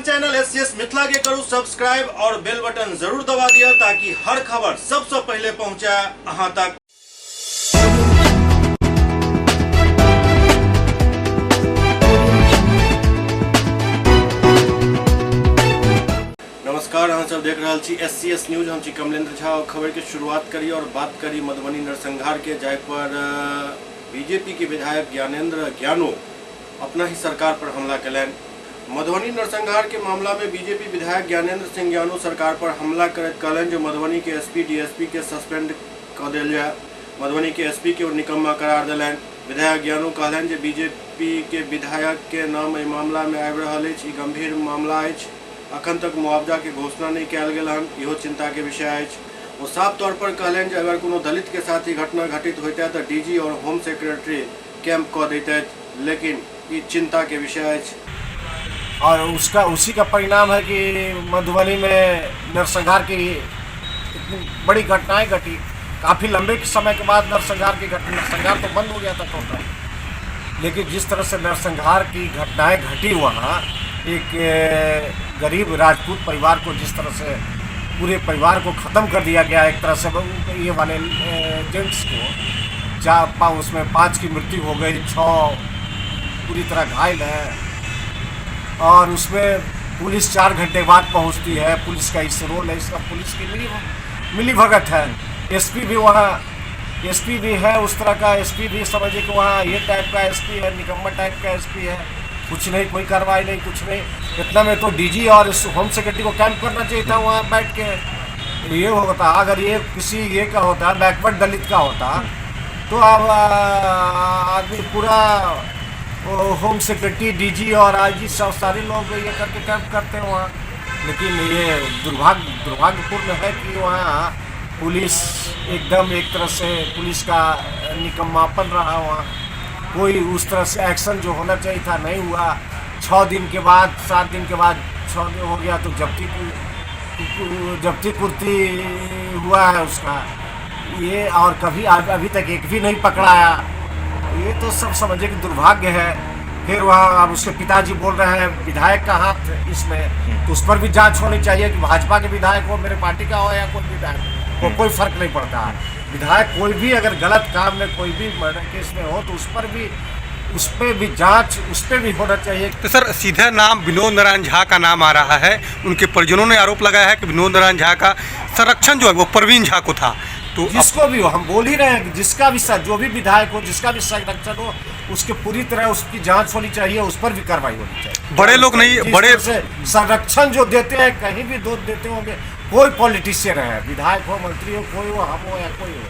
अपन channel SCS Mithila के करू सब्सक्राइब और बेल बटन जरूर दबा दिया ताकि हर खबर सबसे पहले पहुंचे अहां तक। नमस्कार, अहाँ सब देख रहल छी एससीएस न्यूज। हम छी कमलेंद्र झा और खबर के शुरुआत करी और बात करी मधुबनी नरसंहार के, जाय पर बीजेपी के विधायक ज्ञानेंद्र ज्ञानो अपना ही सरकार पर हमला कयलनि। मधुबनी नरसंहार के मामला में बीजेपी विधायक ज्ञानेंद्र सिंह ज्ञानो सरकार पर हमला करैत कहलनि जे मधुबनी के एसपी डीएसपी के सस्पेंड कऽ देल जाय। मधुबनी के एसपी के ओ निकम्मा करार देलनि। विधायक ज्ञानो कहलनि जे बीजेपी के विधायक के नाम एहि मामला में आबि रहल अछि, ई गंभीर मामला अछि। अखन तक मुआवजा के घोषणा नहि कयल गेल हन, इहो चिंता के विषय अछि। ओ साफ तौर पर कहलनि जे अगर कोनो दलित के साथ ई घटना घटित होइते तऽ डीजी और होम सेक्रेटरी कैंप कऽ दैतथि, लेकिन ई चिंता के विषय अछि। और उसका उसी का परिणाम है कि मधुबनी में नरसंहार की इतनी बड़ी घटनाएं घटी। काफ़ी लंबे समय के बाद नरसंहार की घटना, नरसंहार तो बंद हो गया था टोटल, लेकिन जिस तरह से नरसंहार की घटनाएं घटी वहाँ, एक गरीब राजपूत परिवार को जिस तरह से पूरे परिवार को ख़त्म कर दिया गया एक तरह से, ये वाले जेंट्स को चार उसमें 5 की मृत्यु हो गई, 6 पूरी तरह घायल है और उसमें पुलिस 4 घंटे बाद पहुंचती है। पुलिस का इस रोल है, इसका पुलिस की मिली भगत है। एसपी भी वहाँ, एसपी भी है उस तरह का, एसपी भी समझिए कि वहाँ ये टाइप का एसपी है, निकम्मा टाइप का एसपी है, कुछ नहीं, कोई कार्रवाई नहीं, कुछ नहीं। इतना में तो डीजी और इस होम सेक्रेटरी को कैंप करना चाहिए था वहाँ बैठ के। ये होता, अगर ये किसी ये का होता, बैकवर्ड दलित का होता, तो अब आदमी पूरा होम सेक्रेटरी, डीजी और आईजी सब सारे लोग ये करके कैंप करते हैं वहाँ। लेकिन ये दुर्भाग्यपूर्ण है कि वहाँ पुलिस एकदम एक तरह से पुलिस का निकम्मापन रहा वहाँ। कोई उस तरह से एक्शन जो होना चाहिए था नहीं हुआ। 6 दिन के बाद, 7 दिन के बाद 6 दिन हो गया तो जब्ती कुर्ती हुआ है उसका ये, और कभी अभी तक एक भी नहीं पकड़ाया। ये तो सब समझिए कि दुर्भाग्य है। फिर वहाँ अब उसके पिताजी बोल रहे हैं विधायक का हाथ इसमें, तो उस पर भी जांच होनी चाहिए कि भाजपा के विधायक हो, मेरे पार्टी का हो या कोई विधायक हो, कोई फर्क नहीं पड़ता। विधायक कोई भी अगर गलत काम में कोई भी मर्डर केस में हो तो उस पर भी जांच, उस पर भी होना चाहिए। तो सर सीधा नाम विनोद नारायण झा का नाम आ रहा है। उनके परिजनों ने आरोप लगाया है कि विनोद नारायण झा का संरक्षण जो है वो प्रवीण झा को था। तो जिसको भी हो, हम बोल ही रहे हैं कि जिसका भी जो भी विधायक हो, जिसका भी संरक्षण हो, उसके पूरी तरह उसकी जांच होनी चाहिए, उस पर भी कार्रवाई होनी चाहिए। बड़े लोग नहीं, जिस बड़े तरह से संरक्षण जो देते हैं, कहीं भी दो देते होंगे, कोई पॉलिटिशियन है, विधायक हो, मंत्री हो, कोई हो, हम हो या कोई हो,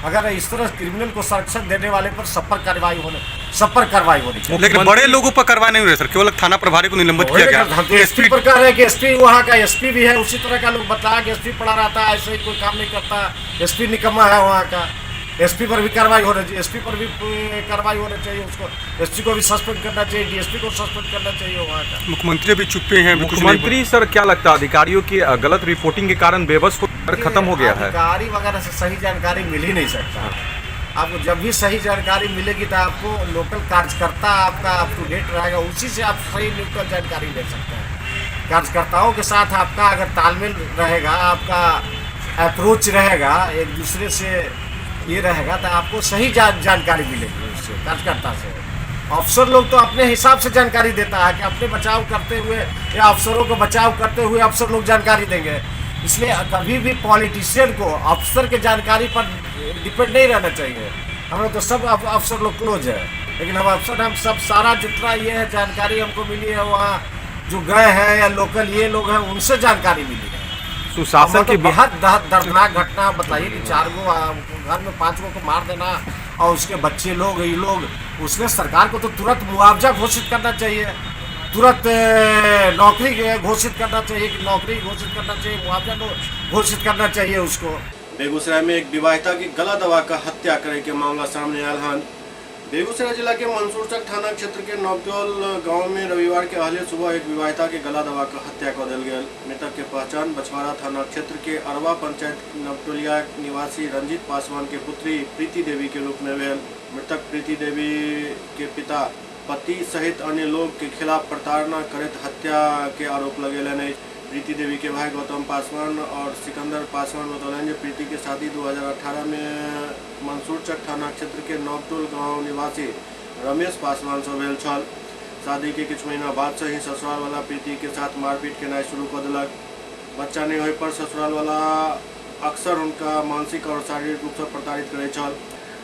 अगर इस तरह क्रिमिनल को संरक्षण देने वाले पर सब पर कार्रवाई होने, सब पर कार्रवाई होनी चाहिए। लेकिन बड़े लोगों पर कार्रवाई नहीं हो रही सर, केवल थाना प्रभारी को निलंबित किया गया। हम तो एसपी पर कह रहे हैं कि एसपी वहाँ का एसपी भी है, उसी तरह का लोग बताया कि एसपी पड़ा रहता है, ऐसे ही कोई काम नहीं करता, एसपी निकम्मा है वहाँ का। एसपी पर भी कार्रवाई होना चाहिए, एसपी पर भी कार्रवाई होना चाहिए, उसको एसपी को भी सस्पेंड करना चाहिए, डीएसपी को सस्पेंड करना चाहिए वहाँ का। मुख्यमंत्री भी चुप पे हैं, कुछ नहीं मुख्यमंत्री सर क्या लगता है अधिकारियों की गलत रिपोर्टिंग के कारण बेबस हो खत्म हो गया है? अधिकारी वगैरह से सही जानकारी मिल ही नहीं सकता। आपको जब भी सही जानकारी मिलेगी तो आपको लोकल कार्यकर्ता आपका अप टू डेट रहेगा, उसी से आप सही न्यूट्रल जानकारी ले सकते हैं। कार्यकर्ताओं के साथ आपका अगर तालमेल रहेगा, आपका अप्रोच रहेगा, एक दूसरे से ये रहेगा, तो आपको सही जानकारी मिलेगी उससे, कार्यकर्ता से। अफसर लोग तो अपने हिसाब से जानकारी देता है कि अपने बचाव करते हुए या अफसरों को बचाव करते हुए अफसर लोग जानकारी देंगे। इसलिए कभी भी पॉलिटिशियन को अफसर के जानकारी पर डिपेंड नहीं रहना चाहिए। हम लोग तो सब अफसर लोग क्लोज है, लेकिन हम अफसर हम सब सारा जितना ये है जानकारी हमको मिली है वहाँ जो गए हैं या लोकल ये लोग हैं उनसे जानकारी मिली है। सुशासन तो की बेहद दर्दनाक घटना बताइए कि 4 गो घर में 5 गो को मार देना और उसके बच्चे लोग ये लोग, उसमें सरकार को तो तुरंत मुआवजा घोषित करना चाहिए, तुरंत नौकरी घोषित करना चाहिए, कि नौकरी घोषित करना चाहिए, मुआवजा घोषित करना चाहिए उसको। बेगूसराय में एक विवाहिता की गला दबा कर हत्या करे के मामला सामने आयल हन। बेगूसराय जिला के मंसूरचक थाना क्षेत्र के नवटोल गांव में रविवार के अहले सुबह एक विवाहिता के गला दबा कर हत्या कर दिल गेल। मृतक के पहचान बछवाड़ा थाना क्षेत्र के अरवा पंचायत नवटोलिया निवासी रंजीत पासवान के पुत्री प्रीति देवी के रूप में भेल। मृतक प्रीति देवी के पिता पति सहित अन्य लोग के खिलाफ प्रताड़ना करैत हत्या के आरोप लगेलनि अछि। प्रीति देवी के भाई गौतम पासवान और सिकंदर पासवान बतौलनि जे प्रीति के शादी 2018 में मंसूरचक थाना क्षेत्र के नवटोल गांव निवासी रमेश पासवान से भेल छल। शादी के किछु महीना बाद से ही ससुराल वाला प्रीति के साथ मारपीट केनाइ शुरू कऽ देलक। बच्चा नहि होय पर ससुराल वाला अक्सर हुनका मानसिक और शारीरिक रूप से प्रताड़ित करैत छल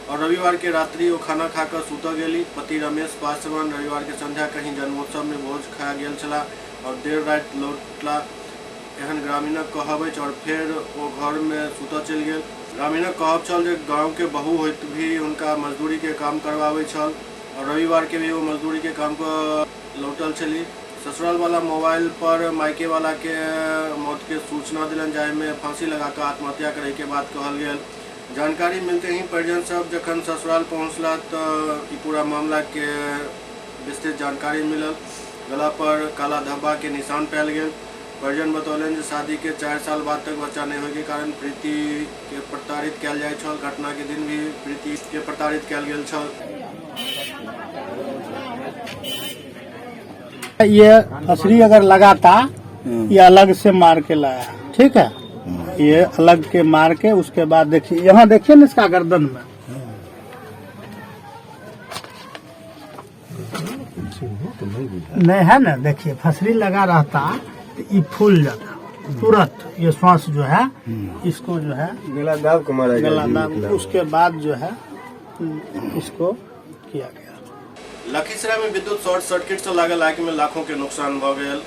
और रविवार के रात्रि ओ खाना खाकर सुतऽ गेली। पति रमेश पासवान रविवार के संध्या कहीं जन्मोत्सव में भोज खा गेल छलाह और देर राति लौटला, एहन ग्रामीणक कहब अछि और फेर ओ घर में सुतऽ चलि गेल। ग्रामीणक कहब छल जे गाँव के बहु होइत भी हुनका मजदूरी के काम करवाबै छल और रविवार के भी ओ मजदूरी के काम कऽ लौटल छली। ससुराल वाला मोबाइल पर मायके वाला के मौत के सूचना दिलन, जाहिमे फांसी लगा कऽ आत्महत्या करे के बात कहल गेल। जानकारी मिलते ही परिजन सब जखन ससुराल पहुँचला तऽ ई पूरा मामला के विस्तृत जानकारी मिलल। गला पर काला धब्बा के निशान पायल गेल। परिजन बतौलनि जे शादी के 4 साल बाद तक बच्चा नहीं होय के कारण प्रीति के प्रताड़ित कयल जाइत छल। घटना के दिन भी प्रीति के प्रताड़ित कयल गेल छल। ये असली अगर लगाता ये अलग से मार के लाया, ठीक है, ये अलग के मार के उसके बाद देखिए यहाँ देखिए ना इसका गर्दन में नहीं है ना, देखिए फसरी लगा रहता तो ये फूल जाता तुरंत, ये श्वास जो है इसको जो है गला दाब के मारा गला दाब, उसके बाद जो है इसको किया गया। लखीसराय में विद्युत शॉर्ट सर्किट से लागल आगि में लाखों के नुकसान भ गेल।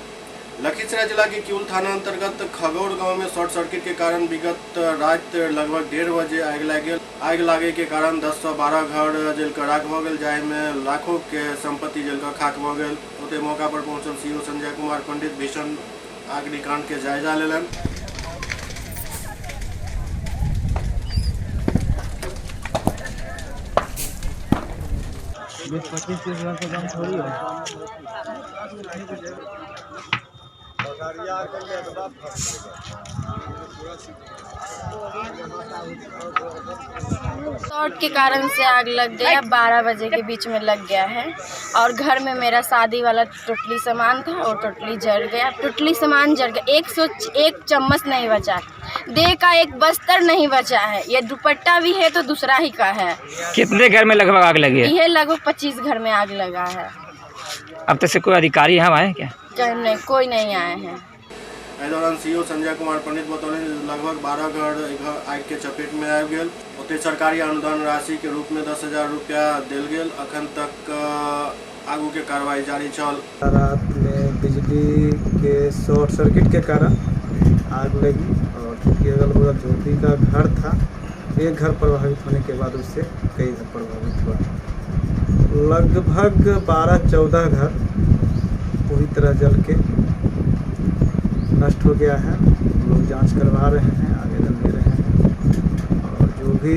लखीसराय जिला के किउल थाना अंतर्गत खगौर गांव में शॉर्ट सर्किट के कारण विगत रात लगभग 1:30 बजे आगि लागि गेल। आगि लागे के कारण 10 से 12 घर जलकर राख भ गेल, जाहिमे लाखों के संपत्ति जलकर खाक भ गेल। ओते मौका पर पहुंचल सीओ संजय कुमार पंडित भीषण अग्निकांड के जायजा लेलनि। शॉर्ट के कारण से आग लग गया, 12 बजे के बीच में लग गया है और घर में मेरा शादी वाला टोटली सामान था वो टोटली जल गया। टोटली सामान जल गया, 101 चम्मच नहीं बचा, देह का एक बस्तर नहीं बचा है, ये दुपट्टा भी है तो दूसरा ही का है। कितने घर में लगभग आग लगी है? ये लगभग 25 घर में आग लगा है। अब तक से कोई अधिकारी यहाँ आए क्या? नहीं, कोई नहीं आए हैं। एहि दौरान सीओ संजय कुमार पंडित बतौलनि जे लगभग 12 घर आगि के चपेट में आबि गेल। ओतहि सरकारी अनुदान राशि के रूप में 10,000 रुपया देल गेल। अखन तक आगू के कार्रवाई जारी छल। रात में बिजली के शॉर्ट सर्किट के कारण आग लगी और चूँकि अगल बगल झोपड़ी का घर था, एक घर प्रभावित होने के बाद उससे कई घर प्रभावित हुआ। लगभग 12-14 घर पूरी तरह जल के नष्ट हो गया है। लोग जांच करवा रहे हैं, आवेदन दे रहे हैं और जो भी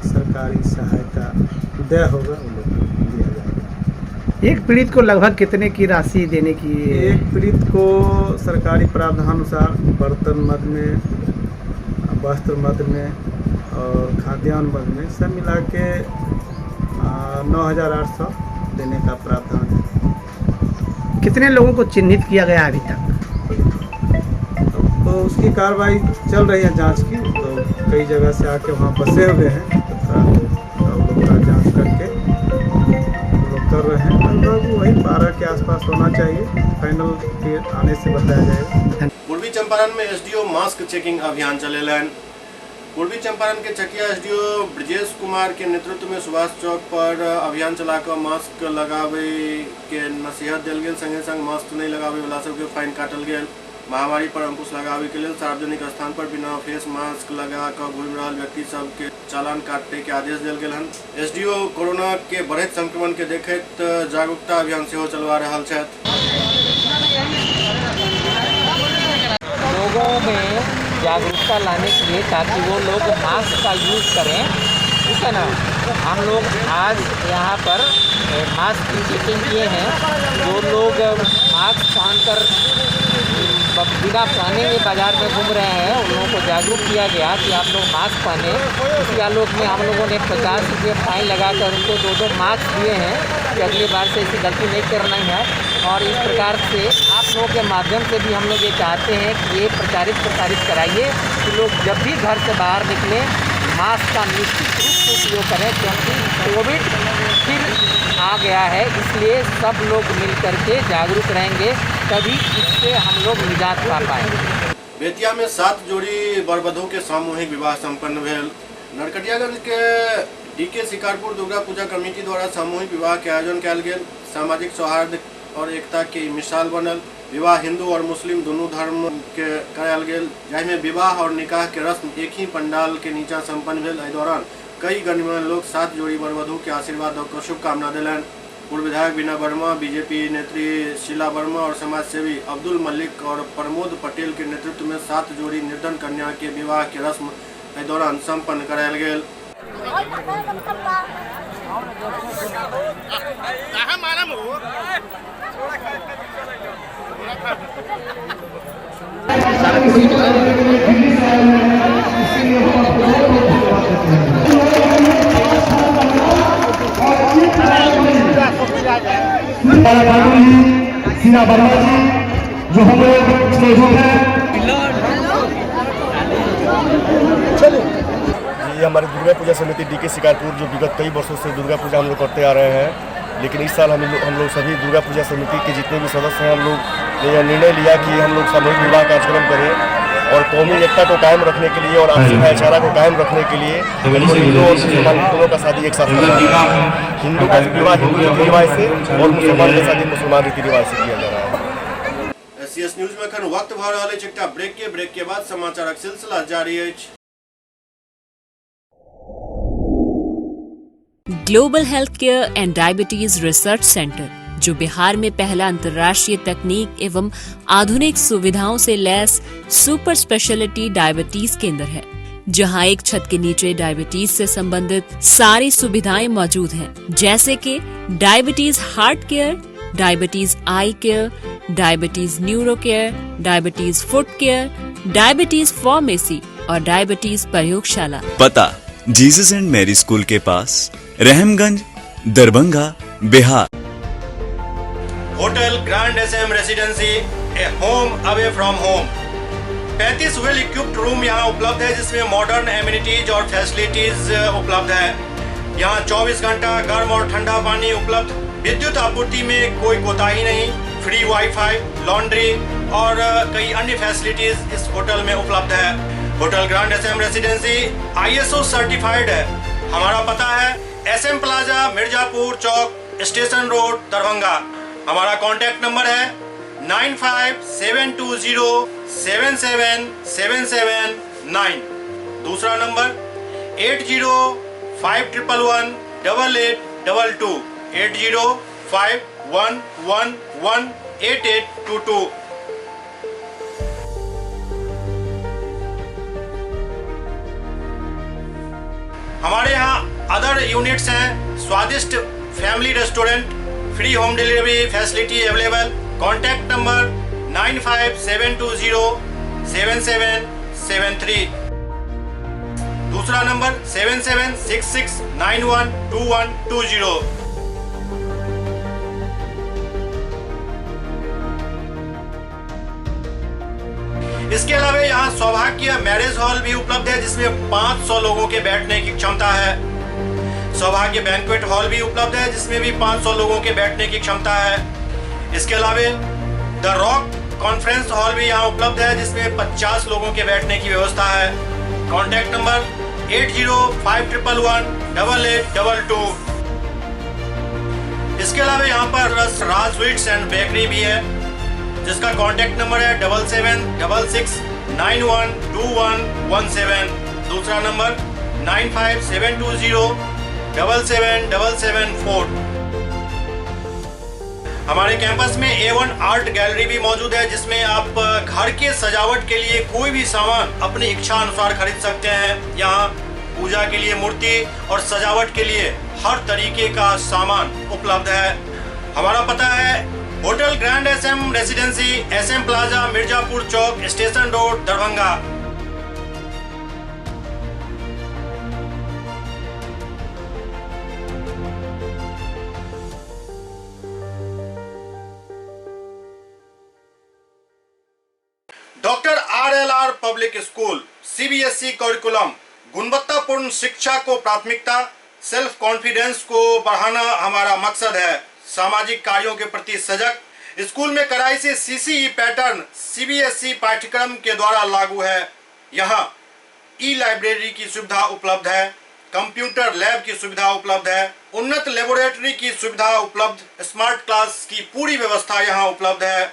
सरकारी सहायता दे होगा वो लोग दिया जाएगा। एक पीड़ित को लगभग कितने की राशि देने की? एक पीड़ित को सरकारी प्रावधान अनुसार बर्तन मद में, वस्त्र मद में और खाद्यान्न मद में सब मिला के 9,800 देने का प्रावधान है। कितने लोगों को चिन्हित किया गया अभी तक? तो उसकी कार्रवाई चल रही है जांच की, तो कई जगह से आके वहाँ बसे हुए हैं, तो लोग का जांच करके लोग कर रहे हैं। लगभग वही 12 के आसपास होना चाहिए, फाइनल के आने से बताया जाएगा। पूर्वी चंपारण में एसडीओ मास्क चेकिंग अभियान चलेलनि। पूर्वी चंपारण के चकिया एसडीओ ब्रजेश कुमार के नेतृत्व में सुभाष चौक पर अभियान चलाकर मास्क लगावे के नसीहत देल गेल। संगे संग मास्क नहीं लगावे वाला सबके फाइन काटल गेल। महामारी पर अंकुश लगावे के लेल सार्वजनिक स्थान पर बिना फेस मास्क लगा कर घूमि रहल व्यक्ति सबके चालान काटे के आदेश देल गेल हन। एसडीओ कोरोना के बढ़ैत संक्रमण के देखैत जागरूकता अभियान सेहो चलवा रहल छथि। लोगों में जागरूकता लाने के लिए ताकि वो लोग मास्क का यूज़ करें, ठीक है ना। हम लोग आज यहाँ पर मास्क की चेकिंग किए हैं। जो लोग मास्क पहनकर बिना बिना पहने हुए बाज़ार में घूम रहे हैं, उन लोगों को जागरूक किया गया कि आप लोग मास्क पहने। इसी आलोक में हम लोगों ने 50 रुपये फाइन लगाकर उनको 2-2 मास्क दिए हैं कि अगली बार से ऐसी गलती नहीं करना है। और इस प्रकार से आप लोगों के माध्यम से भी हम लोग ये चाहते हैं कि ये प्रचारित प्रसारित कराइए कि लोग जब भी घर से बाहर निकलें मास्क का निश्चित रूप से उपयोग करें, क्योंकि कोविड फिर आ गया है। इसलिए सब लोग मिल करके जागरूक रहेंगे, तभी इससे हम लोग निजात पा पाएंगे। बेतिया में 7 जोड़ी वर-वधू के सामूहिक विवाह संपन्न भेल। नरकटियागंज के डीके शिकारपुर दुर्गा पूजा कमेटी द्वारा सामूहिक विवाह के आयोजन कयल गेल। सामाजिक सौहार्द और एकता के मिसाल बनल। विवाह हिंदू और मुस्लिम दुनू धर्म के करायल गेल, जाहिमे विवाह और निकाह के रस्म एक ही पंडाल के नीचा संपन्न भेल। एहि दौरान कई गणमान्य लोग 7 जोड़ी वर-वधू के आशीर्वाद और शुभकामना दिलनि। पूर्व विधायक बीना वर्मा, बीजेपी नेत्री शीला वर्मा और समाजसेवी अब्दुल मलिक और प्रमोद पटेल के नेतृत्व में 7 जोड़ी निर्धन कन्या के विवाह के रस्म एहि दौरान संपन्न करायल गेल। सीना वर्मा जी जो हम लोग स्टेज हैं। ये हमारी दुर्गा पूजा समिति डीके शिकारपुर जो विगत कई वर्षों से दुर्गा पूजा हम लोग करते आ रहे हैं, लेकिन इस साल हम लोग सभी दुर्गा पूजा समिति के जितने भी सदस्य हैं हम लोग ने यह निर्णय लिया कि हम लोग सामूहिक विवाह कार्यक्रम करें और कौमी एकता को कायम रखने के लिए और आपसी भाईचारा को कायम रखने के लिए हिंदू और मुसलमान दोनों का शादी एक साथ करना है। हिंदू का विवाह हिंदू रीति रिवाज से और मुसलमान का शादी मुसलमान रीति रिवाज से किया जा रहा है। एससीएस न्यूज में एखन वक्त भऽ रहल अछि एकटा ब्रेक के बाद समाचारक सिलसिला जारी अछि। Global health care and diabetes research centre, जो बिहार में पहला अंतर्राष्ट्रीय तकनीक एवं आधुनिक सुविधाओं से लैस सुपर स्पेशलिटी डायबिटीज केंद्र है, जहां एक छत के नीचे डायबिटीज से संबंधित सारी सुविधाएं मौजूद हैं, जैसे कि diabetes heart care, diabetes eye care, diabetes neuro care, diabetes foot care, diabetes pharmacy और डायबिटीज प्रयोगशाला। पता जीसस एंड मैरी स्कूल के पास, Rahamganj, Darbhanga, Bihar. Hotel grand SM residency, a home away from home. 35 well equipped room यहाँ उपलब्ध है, जिसमें modern amenities और facilities उपलब्ध है। यहाँ 24 घंटा गर्म और ठंडा पानी उपलब्ध, विद्युत आपूर्ति में कोई कोताही नहीं, फ्री वाईफाई, लॉन्ड्री और कई अन्य फैसिलिटीज इस होटल में उपलब्ध है। Hotel grand SM residency ISO certified है। हमारा पता है SM plaza, Mirzapur Chowk, station road, Darbhanga. हमारा कॉन्टैक्ट नंबर है 957207 77779। दूसरा नंबर 805111 8822, 805111 8822। हमारे यहाँ अदर यूनिट्स हैं, स्वादिष्ट family restaurant, free home delivery facility available. Contact number 95720 7773। दूसरा नंबर 776691 2120। इसके अलावा यहाँ सौभाग्य मैरिज हॉल भी उपलब्ध है, जिसमें 500 लोगों के बैठने की क्षमता है। सौभाग्य बैंक्वेट हॉल भी उपलब्ध है, जिसमें भी 500 लोगों के बैठने की क्षमता है। इसके अलावा the rock conference hall भी यहाँ उपलब्ध है, जिसमें 50 लोगों के बैठने की व्यवस्था है। Contact number 805111 8822। इसके अलावा यहाँ पर राज स्वीट्स एंड बेकरी भी है, जिसका कॉन्टैक्ट नंबर है 7766 9121 17। दूसरा नंबर 95720 77774। हमारे कैंपस में A1 art gallery भी मौजूद है, जिसमें आप घर के सजावट के लिए कोई भी सामान अपनी इच्छा अनुसार खरीद सकते हैं। यहाँ पूजा के लिए मूर्ति और सजावट के लिए हर तरीके का सामान उपलब्ध है। हमारा पता है Hotel Grand SM Residency, SM Plaza, Mirzapur Chowk, Station Road, Darbhanga. Doctor RLR Public School, CBSE curriculum, गुणवत्तापूर्ण शिक्षा को प्राथमिकता, सेल्फ कॉन्फिडेंस को बढ़ाना हमारा मकसद है। सामाजिक कार्यों के प्रति सजग, स्कूल में कड़ाई से सीसीई पैटर्न सीबीएसई पाठ्यक्रम के द्वारा लागू है। यहाँ ई लाइब्रेरी की सुविधा उपलब्ध है, कंप्यूटर लैब की सुविधा उपलब्ध है, उन्नत लेबोरेटरी की सुविधा उपलब्ध, स्मार्ट क्लास की पूरी व्यवस्था यहाँ उपलब्ध है।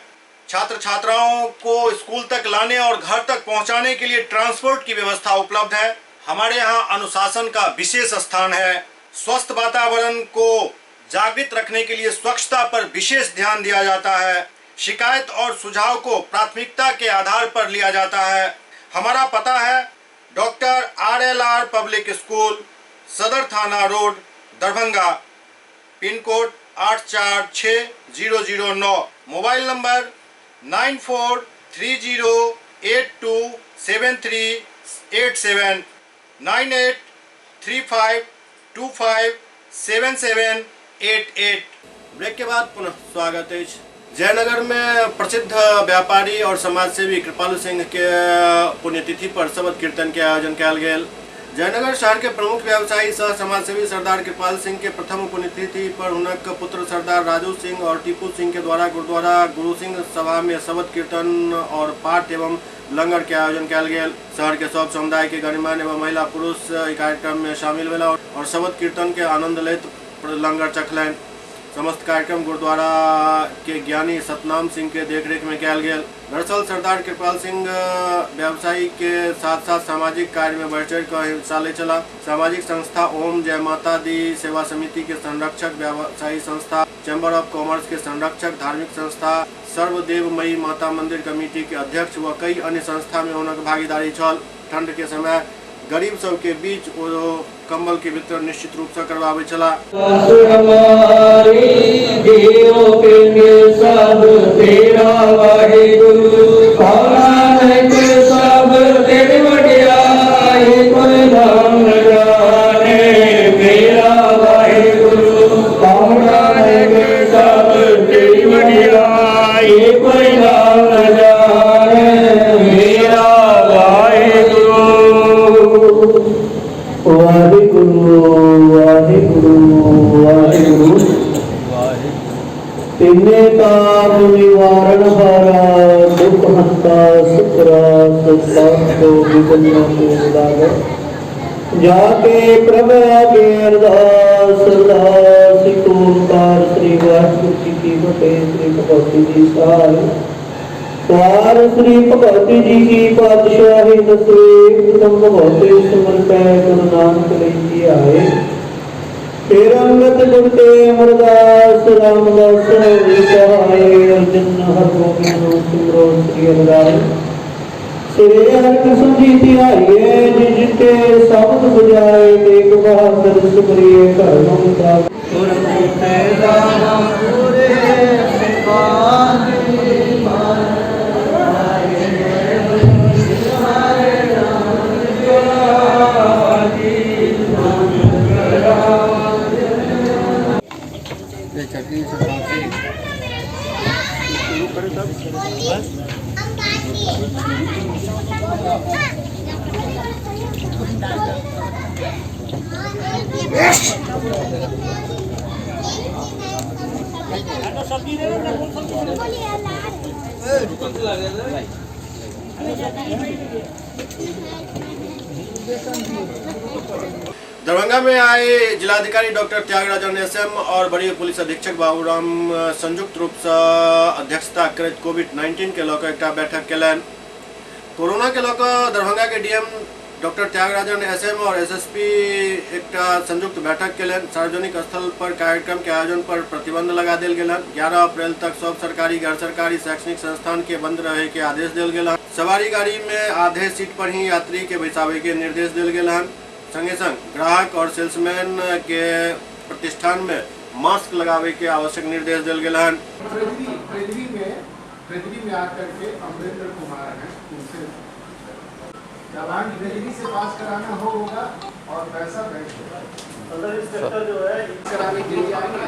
छात्र छात्राओं को स्कूल तक लाने और घर तक पहुँचाने के लिए ट्रांसपोर्ट की व्यवस्था उपलब्ध है। हमारे यहाँ अनुशासन का विशेष स्थान है। स्वस्थ वातावरण को जागृत रखने के लिए स्वच्छता पर विशेष ध्यान दिया जाता है। शिकायत और सुझाव को प्राथमिकता के आधार पर लिया जाता है। हमारा पता है doctor RLR public school, Sadar Thana road, Darbhanga, pin code 846009, mobile number 9430827387, 9835257788। Break के बाद पुनः स्वागत है। जयनगर में प्रसिद्ध व्यापारी और समाजसेवी कृपालु सिंह के पुण्यतिथि पर शबद कीर्तन के आयोजन कयल गेल। जयनगर शहर के प्रमुख व्यवसायी सह समाजसेवी सरदार कृपाल सिंह के प्रथम पुण्यतिथि पर हुनक पुत्र सरदार राजू सिंह और टीपू सिंह के द्वारा गुरुद्वारा गुरु सिंह सभा में शबद कीर्तन और पाठ एवं लंगर के आयोजन कयल गेल। शहर के सब समुदाय के गणमान्य एवं महिला पुरुष कार्यक्रम में शामिल भेला और शबद कीर्तन के आनंद लैत लंगर चखलनि। समस्त कार्यक्रम गुरुद्वारा के ज्ञानी सतनाम सिंह के देखरेख में कयल गेल। दरअसल सरदार कृपाल सिंह व्यवसायी के साथ साथ सामाजिक कार्य में बढ़ चढ़ कर हिस्सा ले चला। सामाजिक संस्था ओम जय माता दी सेवा समिति के संरक्षक, व्यवसायी संस्था चैम्बर ऑफ कॉमर्स के संरक्षक, धार्मिक संस्था सर्वदेवमयी माता मंदिर कमेटी के अध्यक्ष व कई अन्य संस्था में हुनक भागीदारी छल। ठंड के समय गरीब सबके बीच ओ कंबल के वितरण निश्चित रूप से करवावे छला। तिन्ने ताप निवारण हारा दुख हंता सुखरास को लागो जाके प्रभ आगे अरदास अरदास ओंकार श्री वाहिगुरु जी की फतेह। श्री भगवती जी सार सार श्री भगवती जी की पातशाही दसवें प्रथम भगवती सिमर पै गुरु नानक लई जी आए। तेरा अंगत गुर ते अमरदास रामदास सहाय अर्जुन हर गोबिंद सिमरो श्री हरिराय। श्री हरिकृष्ण जी ਧਿਆਈਏ ਜਿ ਜਿਤੇ ਸਬਦ ਬੁਝਾਏ ਤੇਗ ਬਹਾਦਰ ਸਿਮਰਿਏ ਘਰ ਮਮਤਾ। ਗੁਰਮੁਖੇ ਦਾਨਾ ਪੂਰੇ दरभंगा में आए जिलाधिकारी डॉक्टर त्यागराजन एसएम और वरीय पुलिस अधीक्षक बाबूराम संयुक्त रूप से अध्यक्षता करैत कोविड-19 के लऽ कऽ एकटा बैठक केलनि। कोरोना के लऽ कऽ दरभंगा के डीएम डॉक्टर त्यागराजन एसएम और एसएसपी एकटा संयुक्त बैठक केलनि। सार्वजनिक स्थल पर कार्यक्रम के आयोजन पर प्रतिबंध लगा देल गेल। 11 अप्रैल तक सब सरकारी गैर सरकारी शैक्षणिक संस्थान के बंद रहे के आदेश देल गेल। सवारी गाड़ी में आधे सीट पर ही यात्री के बैसाबे के निर्देश देल गेल। संगे संग ग्राहक और सेल्समैन के प्रतिष्ठान में मास्क लगावे के आवश्यक निर्देश दिल गेल हन। ट्रेजरी में आकर के अमरेंद्र कुमार हैं, उनसे चालान ट्रेजरी से पास कराना होगा और पैसा बैंक सदर इंस्पेक्टर जो है कराने के लिए आएंगे।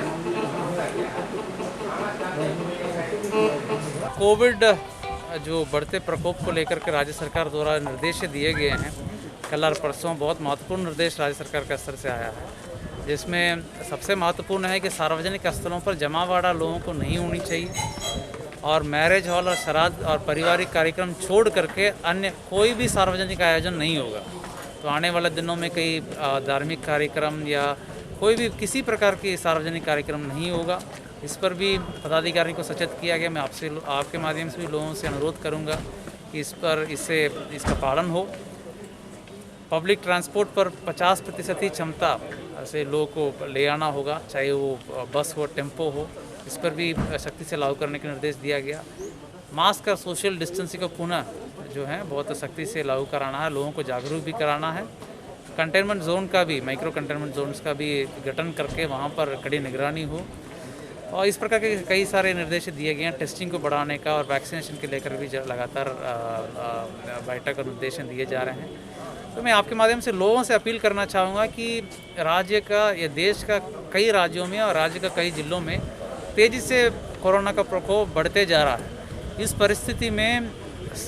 कोविड जो बढ़ते प्रकोप को लेकर के राज्य सरकार द्वारा निर्देश दिए गए हैं, कल और परसों बहुत महत्वपूर्ण निर्देश राज्य सरकार के स्तर से आया है, जिसमें सबसे महत्वपूर्ण है कि सार्वजनिक स्थलों पर जमावड़ा लोगों को नहीं होनी चाहिए और मैरिज हॉल और श्राद्ध और पारिवारिक कार्यक्रम छोड़ करके अन्य कोई भी सार्वजनिक आयोजन नहीं होगा। तो आने वाले दिनों में कई धार्मिक कार्यक्रम या कोई भी किसी प्रकार के सार्वजनिक कार्यक्रम नहीं होगा। इस पर भी पदाधिकारी को सचेत किया गया। मैं आपसे आपके माध्यम से भी लोगों से अनुरोध करूंगा कि इस पर इसका पालन हो। पब्लिक ट्रांसपोर्ट पर 50% ही क्षमता से लोगों को ले आना होगा, चाहे वो बस हो टेम्पो हो। इस पर भी सख्ती से लागू करने के निर्देश दिया गया। मास्क और सोशल डिस्टेंसिंग को पुनः जो है बहुत सख्ती से लागू कराना है, लोगों को जागरूक भी कराना है। कंटेनमेंट जोन का भी, माइक्रो कंटेनमेंट जोन्स का भी गठन करके वहाँ पर कड़ी निगरानी हो और इस प्रकार के कई सारे निर्देश दिए गए हैं। टेस्टिंग को बढ़ाने का और वैक्सीनेशन के लेकर भी लगातार बैठक और निर्देश दिए जा रहे हैं। तो मैं आपके माध्यम से लोगों से अपील करना चाहूँगा कि राज्य का या देश का कई राज्यों में और राज्य का कई ज़िलों में तेज़ी से कोरोना का प्रकोप बढ़ते जा रहा है। इस परिस्थिति में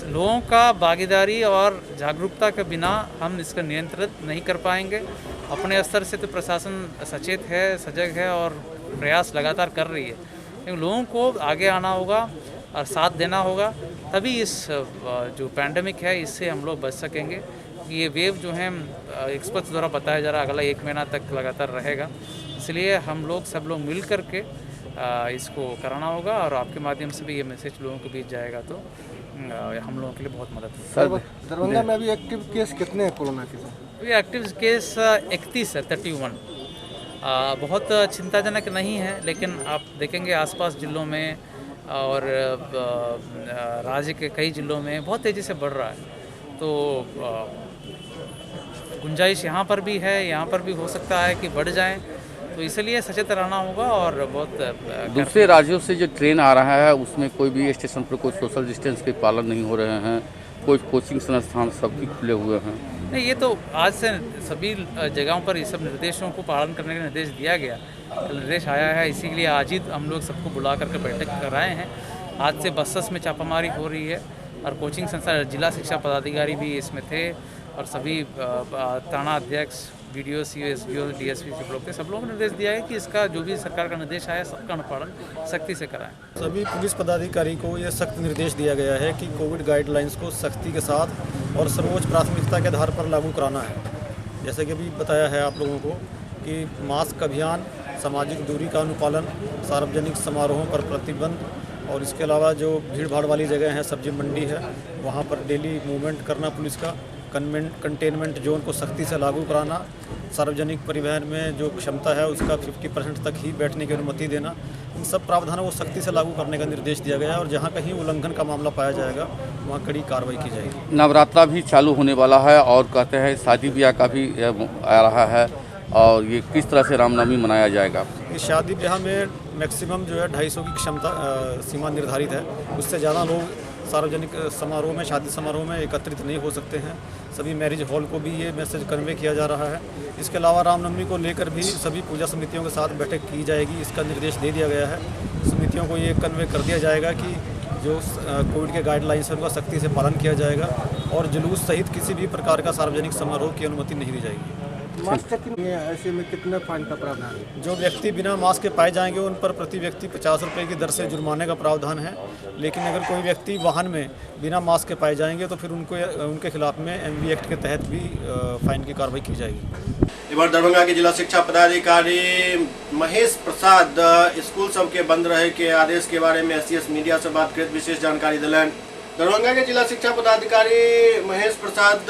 लोगों का भागीदारी और जागरूकता के बिना हम इसका नियंत्रित नहीं कर पाएंगे। अपने स्तर से तो प्रशासन सचेत है, सजग है और प्रयास लगातार कर रही है, लेकिन लोगों को आगे आना होगा और साथ देना होगा, तभी इस जो पैंडमिक है इससे हम लोग बच सकेंगे। ये वेव जो है एक्सपर्ट्स द्वारा बताया जा रहा है अगला 1 महीना तक लगातार रहेगा, इसलिए हम लोग सब लोग मिल करके इसको कराना होगा और आपके माध्यम से भी ये मैसेज लोगों के बीच जाएगा तो हम लोगों के लिए बहुत मदद होगी। सर, दरभंगा में अभी एक्टिव केस कितने हैं कोरोना के? अभी एक्टिव केस 31 है, 31। बहुत चिंताजनक नहीं है, लेकिन आप देखेंगे आसपास ज़िलों में और राज्य के कई ज़िलों में बहुत तेज़ी से बढ़ रहा है। तो गुंजाइश यहाँ पर भी है, यहाँ पर भी हो सकता है कि बढ़ जाए, तो इसलिए सचेत रहना होगा। और बहुत दूसरे राज्यों से जो ट्रेन आ रहा है उसमें कोई भी स्टेशन पर कोई सोशल डिस्टेंस के पालन नहीं हो रहे हैं, कोई कोचिंग संस्थान सब भी खुले हुए हैं। नहीं, ये तो आज से सभी जगहों पर ये सब निर्देशों को पालन करने का निर्देश दिया गया, निर्देश आया है, इसीलिए आज ही हम लोग सबको बुला करके बैठक कराए हैं। आज से बसेस में छापामारी हो रही है और कोचिंग संस्था जिला शिक्षा पदाधिकारी भी इसमें थे और सभी थाना अध्यक्ष, BDO, CO, SDO, DSP सब लोग थे। सब लोगों ने निर्देश दिया है कि इसका जो भी सरकार का निर्देश आया सबका अनुपालन सख्ती से कराएं। सभी पुलिस पदाधिकारी को ये सख्त निर्देश दिया गया है कि कोविड गाइडलाइंस को सख्ती के साथ और सर्वोच्च प्राथमिकता के आधार पर लागू कराना है। जैसे कि अभी बताया है आप लोगों को कि मास्क अभियान, सामाजिक दूरी का अनुपालन, सार्वजनिक समारोहों पर प्रतिबंध और इसके अलावा जो भीड़ भाड़ वाली जगह है, सब्जी मंडी है, वहाँ पर डेली मूवमेंट करना पुलिस का, कंटेनमेंट जोन को सख्ती से लागू कराना, सार्वजनिक परिवहन में जो क्षमता है उसका 50% तक ही बैठने की अनुमति देना, इन सब प्रावधानों को सख्ती से लागू करने का निर्देश दिया गया है और जहां कहीं उल्लंघन का मामला पाया जाएगा वहां कड़ी कार्रवाई की जाएगी। नवरात्रा भी चालू होने वाला है और कहते हैं शादी ब्याह का भी आ रहा है, और ये किस तरह से रामनवमी मनाया जाएगा? इस शादी ब्याह में मैक्सिमम जो है 250 की क्षमता सीमा निर्धारित है, उससे ज़्यादा लोग सार्वजनिक समारोह में, शादी समारोह में एकत्रित नहीं हो सकते हैं। सभी मैरिज हॉल को भी ये मैसेज कन्वे किया जा रहा है। इसके अलावा रामनवमी को लेकर भी सभी पूजा समितियों के साथ बैठक की जाएगी, इसका निर्देश दे दिया गया है। समितियों को ये कन्वे कर दिया जाएगा कि जो कोविड के गाइडलाइंस है उनका सख्ती से पालन किया जाएगा और जुलूस सहित किसी भी प्रकार का सार्वजनिक समारोह की अनुमति नहीं दी जाएगी। मास्क ऐसे में कितना फाइन का प्रावधान है? जो व्यक्ति बिना मास्क के पाए जाएंगे उन पर प्रति व्यक्ति 50 रुपये की दर से जुर्माने का प्रावधान है, लेकिन अगर कोई व्यक्ति वाहन में बिना मास्क के पाए जाएंगे तो फिर उनको उनके खिलाफ में एमवी एक्ट के तहत भी फाइन की कार्रवाई की जाएगी। इधर दरभंगा के जिला शिक्षा पदाधिकारी महेश प्रसाद स्कूल सबके बंद रहे के आदेश के बारे में एससीएस मीडिया से बात करते विशेष जानकारी दिलन। दरभंगा के जिला शिक्षा पदाधिकारी महेश प्रसाद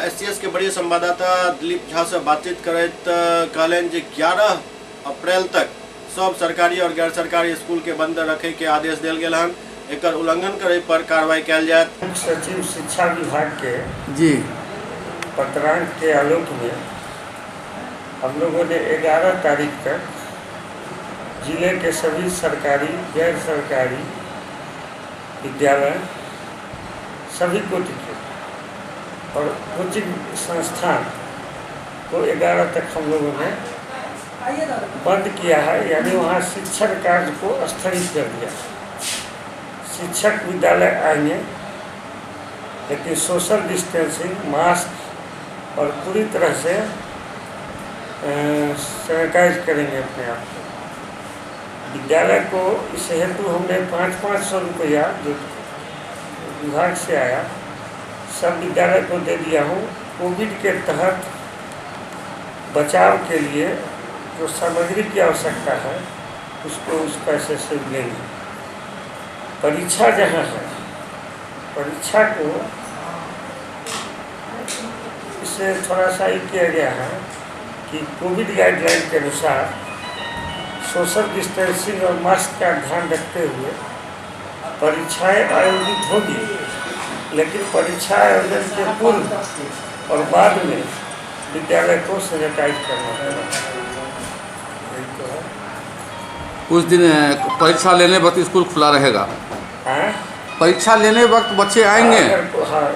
एससीएस के बड़े संवाददाता दिलीप झा से बातचीत करते कहलनि जे 11 अप्रैल तक सब सरकारी और गैर सरकारी स्कूल के बंद रखे के आदेश दिल गेल हन, एकर उल्लंघन करे पर कार्रवाई कयल जायत। मुख्य सचिव शिक्षा विभाग के जी पत्रांक के आलोक में हम लोगों ने 11 तारीख तक जिले के सभी सरकारी, गैर सरकारी विद्यालय, सभी कोटि के और कोचिंग संस्थान को 11 तक हम लोगों ने बंद किया है, यानी वहाँ शिक्षण कार्य को स्थगित कर दिया। शिक्षक विद्यालय आएंगे, लेकिन सोशल डिस्टेंसिंग, मास्क और पूरी तरह से सैनिटाइज करेंगे अपने आप को। विद्यालय को इस हेतु हमने 500-500 रुपया जो विभाग से आया सब विद्यालय को दे दिया हूँ। कोविड के तहत बचाव के लिए जो सामग्री की आवश्यकता है उसको उस पैसे से लेंगे। परीक्षा जहाँ है, परीक्षा को इससे थोड़ा सा ये किया गया है कि कोविड गाइडलाइन के अनुसार सोशल डिस्टेंसिंग और मास्क का ध्यान रखते हुए परीक्षाएं आयोजित होगी, लेकिन परीक्षा आयोजन के पूर्व और बाद में विद्यालय को सैनिटाइज करना होगा। उस दिन परीक्षा लेने वक्त स्कूल खुला रहेगा? परीक्षा लेने वक्त बच्चे आएंगे? हाँ,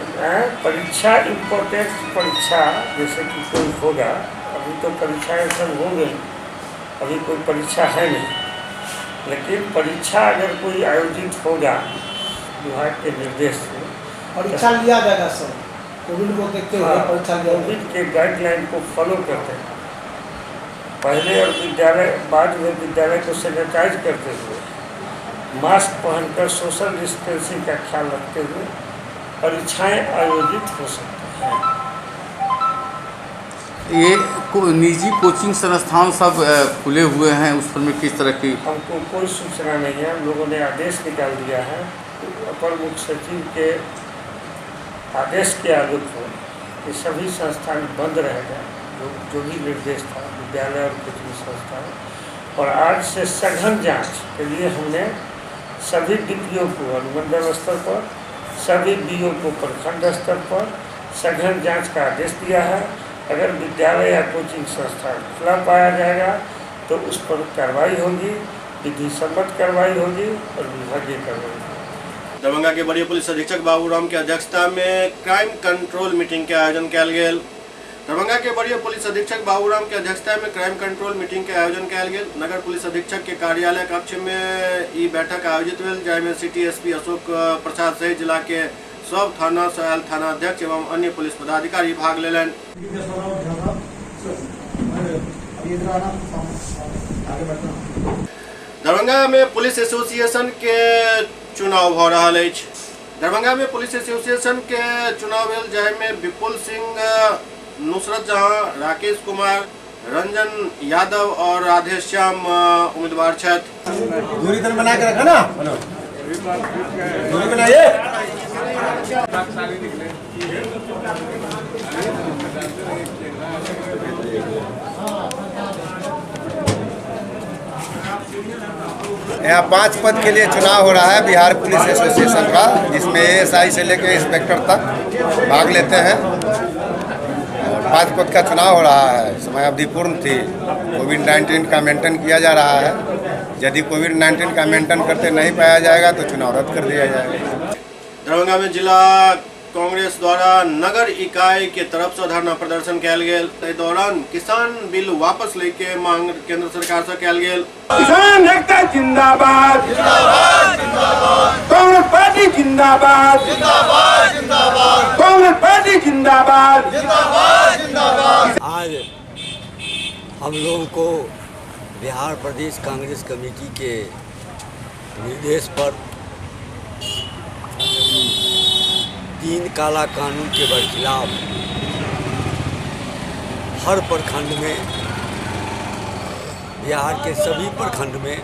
परीक्षा इम्पोर्टेंट परीक्षा जैसे कि कोई होगा, अभी तो परीक्षाएं सब हो गई, अभी कोई परीक्षा है नहीं, लेकिन परीक्षा अगर कोई आयोजित होगा विभाग के निर्देश से परीक्षा लिया जाएगा सर, कोविड को देखते हुए परीक्षा लिया। कोविड के गाइडलाइन को फॉलो करते हैं पहले और विद्यालय बाद में विद्यालय को सैनिटाइज करते हुए, मास्क पहनकर, सोशल डिस्टेंसिंग का ख्याल रखते हुए परीक्षाएं आयोजित हो सकती हैं। ये निजी कोचिंग संस्थान सब खुले हुए हैं, उस पर में किस तरह की? हमको कोई सूचना नहीं है। हम लोगों ने आदेश निकाल दिया है अपर मुख्य सचिव के आदेश के आलोक में कि सभी संस्थान बंद रहेगा, जो भी निर्देश था विद्यालय और कोचिंग संस्थान। और आज से सघन जांच के लिए हमने सभी डीपीओ को अनुमंडल स्तर पर, सभी बीओ को प्रखंड स्तर पर सघन जांच का आदेश दिया है। अगर विद्यालय या कोचिंग संस्थान खुला पाया जाएगा तो उस पर कार्रवाई होगी, विधि सम्मत कार्रवाई होगी और विभागीय कार्रवाई होगी। दरभंगा के वरीय पुलिस अधीक्षक बाबूराम के अध्यक्षता में क्राइम कंट्रोल मीटिंग के आयोजन कयल गेल। दरभंगा के वरीय पुलिस अधीक्षक बाबूराम के अध्यक्षता में क्राइम कंट्रोल मीटिंग के आयोजन कयल गेल। नगर पुलिस अधीक्षक के कार्यालय कक्ष में ई बैठक आयोजित भेल, जाहिमे सिटी एसपी अशोक प्रसाद सहित जिला के सब थाना से आयल थाना अध्यक्ष एवं अन्य पुलिस पदाधिकारी भाग लेलनि। दरभंगा में पुलिस एसोसिएशन के चुनाव भ रहल अछि। दरभंगा में पुलिस एसोसिएशन के चुनाव भेल, जाहिमे विपुल सिंह, नुसरत जहां, राकेश कुमार, रंजन यादव और राधेश्याम उम्मीदवार छथि। दूरी तर बना के रखा ना, दूरी बनाइए। यहाँ 5 पद के लिए चुनाव हो रहा है बिहार पुलिस एसोसिएशन का, जिसमें एएसआई से लेकर इंस्पेक्टर तक भाग लेते हैं। और 5 पद का चुनाव हो रहा है। समय अवधि पूर्ण थी, कोविड-19 का मेंटेन किया जा रहा है। यदि कोविड-19 का मेंटेन करते नहीं पाया जाएगा तो चुनाव रद्द कर दिया जाएगा। दरभंगा में जिला कांग्रेस द्वारा नगर इकाई के तरफ से धरना प्रदर्शन कयल गेल। एहि दौरान किसान बिल वापस लेके मांग केंद्र सरकार से कयल गेल। किसान एकता जिंदाबाद, जिंदाबाद जिंदाबाद, कांग्रेस पार्टी जिंदाबाद, जिंदाबाद जिंदाबाद, कांग्रेस पार्टी जिंदाबाद, जिंदाबाद जिंदाबाद। आज हम लोगों को बिहार प्रदेश कांग्रेस कमेटी के निर्देश पर 3 काला कानून के बरखिलाफ हर प्रखंड में, बिहार के सभी प्रखंड में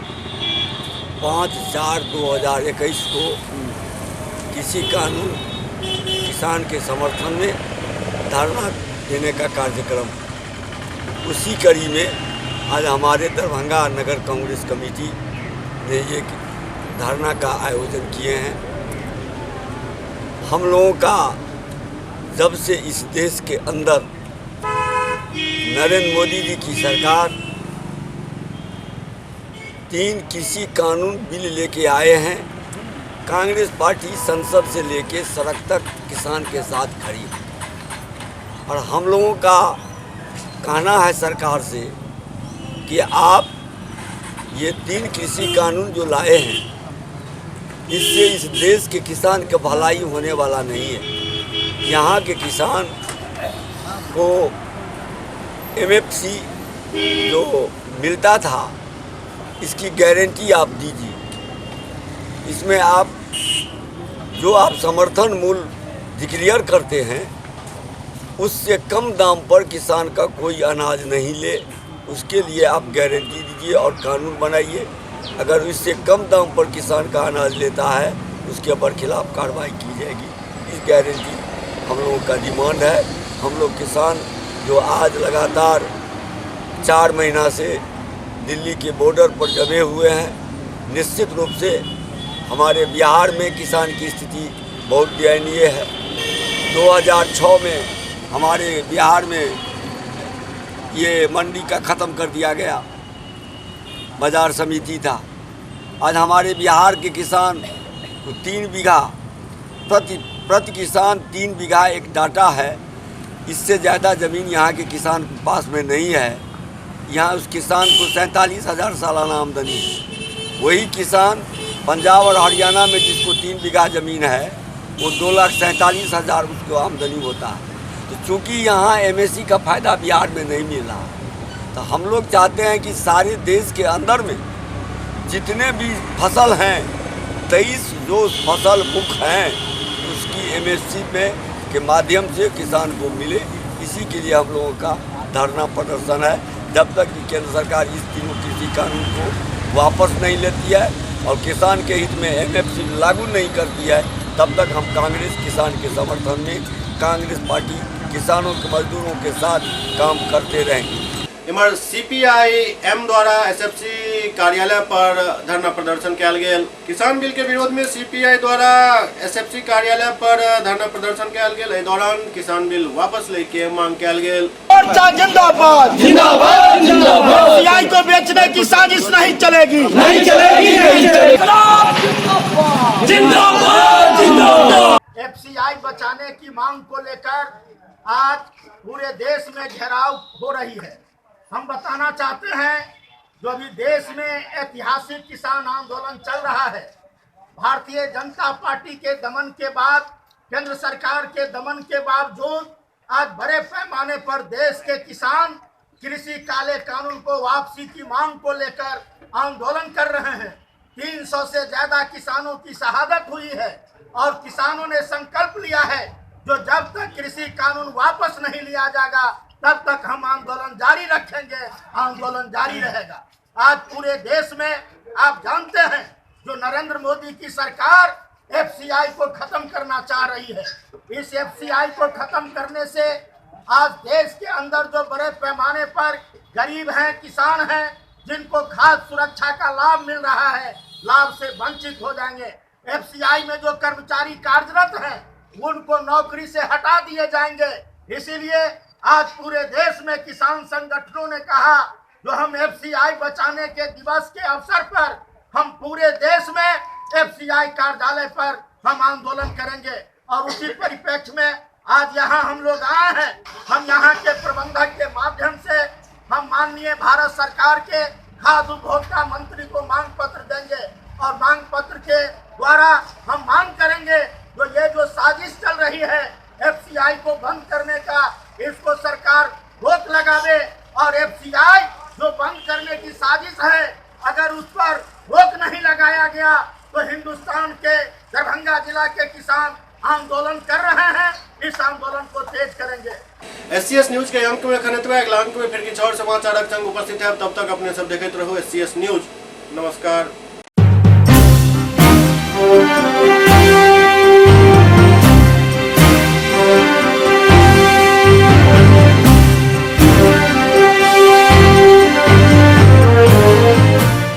5/4/2021 को कृषि कानून किसान के समर्थन में धरना देने का कार्यक्रम, उसी कड़ी में आज हमारे दरभंगा नगर कांग्रेस कमेटी ने एक धरना का आयोजन किए हैं। हम लोगों का जब से इस देश के अंदर नरेंद्र मोदी जी की सरकार 3 कृषि कानून बिल लेके आए हैं। कांग्रेस पार्टी संसद से लेके सड़क तक किसान के साथ खड़ी है और हम लोगों का कहना है सरकार से कि आप ये 3 कृषि कानून जो लाए हैं, इससे इस देश के किसान का भलाई होने वाला नहीं है। यहाँ के किसान को एमएसपी जो मिलता था, इसकी गारंटी आप दीजिए। इसमें आप जो आप समर्थन मूल्य डिक्लेयर करते हैं, उससे कम दाम पर किसान का कोई अनाज नहीं ले, उसके लिए आप गारंटी दीजिए और कानून बनाइए। अगर इससे कम दाम पर किसान का अनाज लेता है, उसके ऊपर खिलाफ कार्रवाई की जाएगी। इस गारंटी हम लोगों का डिमांड है। हम लोग किसान जो आज लगातार 4 महीना से दिल्ली के बॉर्डर पर जमे हुए हैं, निश्चित रूप से हमारे बिहार में किसान की स्थिति बहुत दयनीय है। 2006 में हमारे बिहार में ये मंडी का ख़त्म कर दिया गया, बाज़ार समिति था। आज हमारे बिहार के किसान को 3 बीघा प्रति किसान 3 बीघा एक डाटा है, इससे ज़्यादा ज़मीन यहाँ के किसान के पास में नहीं है। यहाँ उस किसान को 47,000 सालाना आमदनी है। वही किसान पंजाब और हरियाणा में जिसको 3 बीघा ज़मीन है, वो 2,47,000 उसको आमदनी होता है। तो चूँकि यहाँ एमएससी का फ़ायदा बिहार में नहीं मिल रहा, तो हम लोग चाहते हैं कि सारे देश के अंदर में जितने भी फसल हैं, 23 जो फसल मुख्य हैं, उसकी एमएससी में के माध्यम से किसान को मिले। इसी के लिए हम लोगों का धरना प्रदर्शन है। जब तक कि केंद्र सरकार इस तीनों कृषि कानून को वापस नहीं लेती है और किसान के हित में एमएसपी लागू नहीं करती है, तब तक हम कांग्रेस किसान के समर्थन में, कांग्रेस पार्टी किसानों के मजदूरों के साथ काम करते रहेंगे। इमहर सीपीआई एम द्वारा एसएफसी कार्यालय पर धरना प्रदर्शन कयल गेल। किसान बिल के विरोध में सीपीआई द्वारा एसएफसी कार्यालय पर धरना प्रदर्शन कयल गेल। एहि दौरान किसान बिल वापस लै के मांग कयल गेल। मोर्चा जिंदाबाद जिंदाबाद जिंदाबाद। सीआई को बेचने की साजिश नहीं चलेगी, नहीं चलेगी, नहीं चलेगी। जिंदाबाद जिंदाबाद। एफसीआई बचाने की मांग को लेकर आज पूरे देश में घेराव हो रही है। हम बताना चाहते हैं जो अभी देश में ऐतिहासिक किसान आंदोलन चल रहा है, भारतीय जनता पार्टी के दमन के बाद, केंद्र सरकार के दमन के बावजूद आज बड़े पैमाने पर देश के किसान कृषि काले कानून को वापसी की मांग को लेकर आंदोलन कर रहे हैं। 300 से ज़्यादा किसानों की शहादत हुई है और किसानों ने संकल्प लिया है जो जब तक कृषि कानून वापस नहीं लिया जाएगा तब तक हम आंदोलन जारी रखेंगे, आंदोलन जारी रहेगा। आज पूरे देश में आप जानते हैं जो नरेंद्र मोदी की सरकार एफसीआई को खत्म करना चाह रही है, इस एफसीआई को खत्म करने से आज देश के अंदर जो बड़े पैमाने पर गरीब हैं, किसान हैं, जिनको खाद्य सुरक्षा का लाभ मिल रहा है, लाभ से वंचित हो जाएंगे। एफसीआई में जो कर्मचारी कार्यरत हैं उनको नौकरी से हटा दिए जाएंगे। इसीलिए आज पूरे देश में किसान संगठनों ने कहा जो हम एफसीआई बचाने के दिवस के अवसर पर हम पूरे देश में एफसीआई कार्यालय पर हम आंदोलन करेंगे। और उसी परिप्रेक्ष्य में आज यहाँ हम लोग आए हैं। हम यहाँ के प्रबंधक के माध्यम से हम माननीय भारत सरकार के खाद्य उपभोक्ता मंत्री को मांग पत्र देंगे और मांग पत्र के द्वारा हम मांग करेंगे जो ये जो साजिश चल रही है एफसीआई को बंद करने का, इसको सरकार रोक लगावे और एफसीआई जो बंद करने की साजिश है अगर उस पर रोक नहीं लगाया गया तो हिंदुस्तान के दरभंगा जिला के किसान आंदोलन कर रहे हैं, इस आंदोलन को तेज करेंगे। एससीएस न्यूज के अंक में खनतवा अगला अंक में फिर किछु और समाचारक संग उपस्थित है। तब तक अपने सब देखते रहो एससीएस न्यूज। नमस्कार।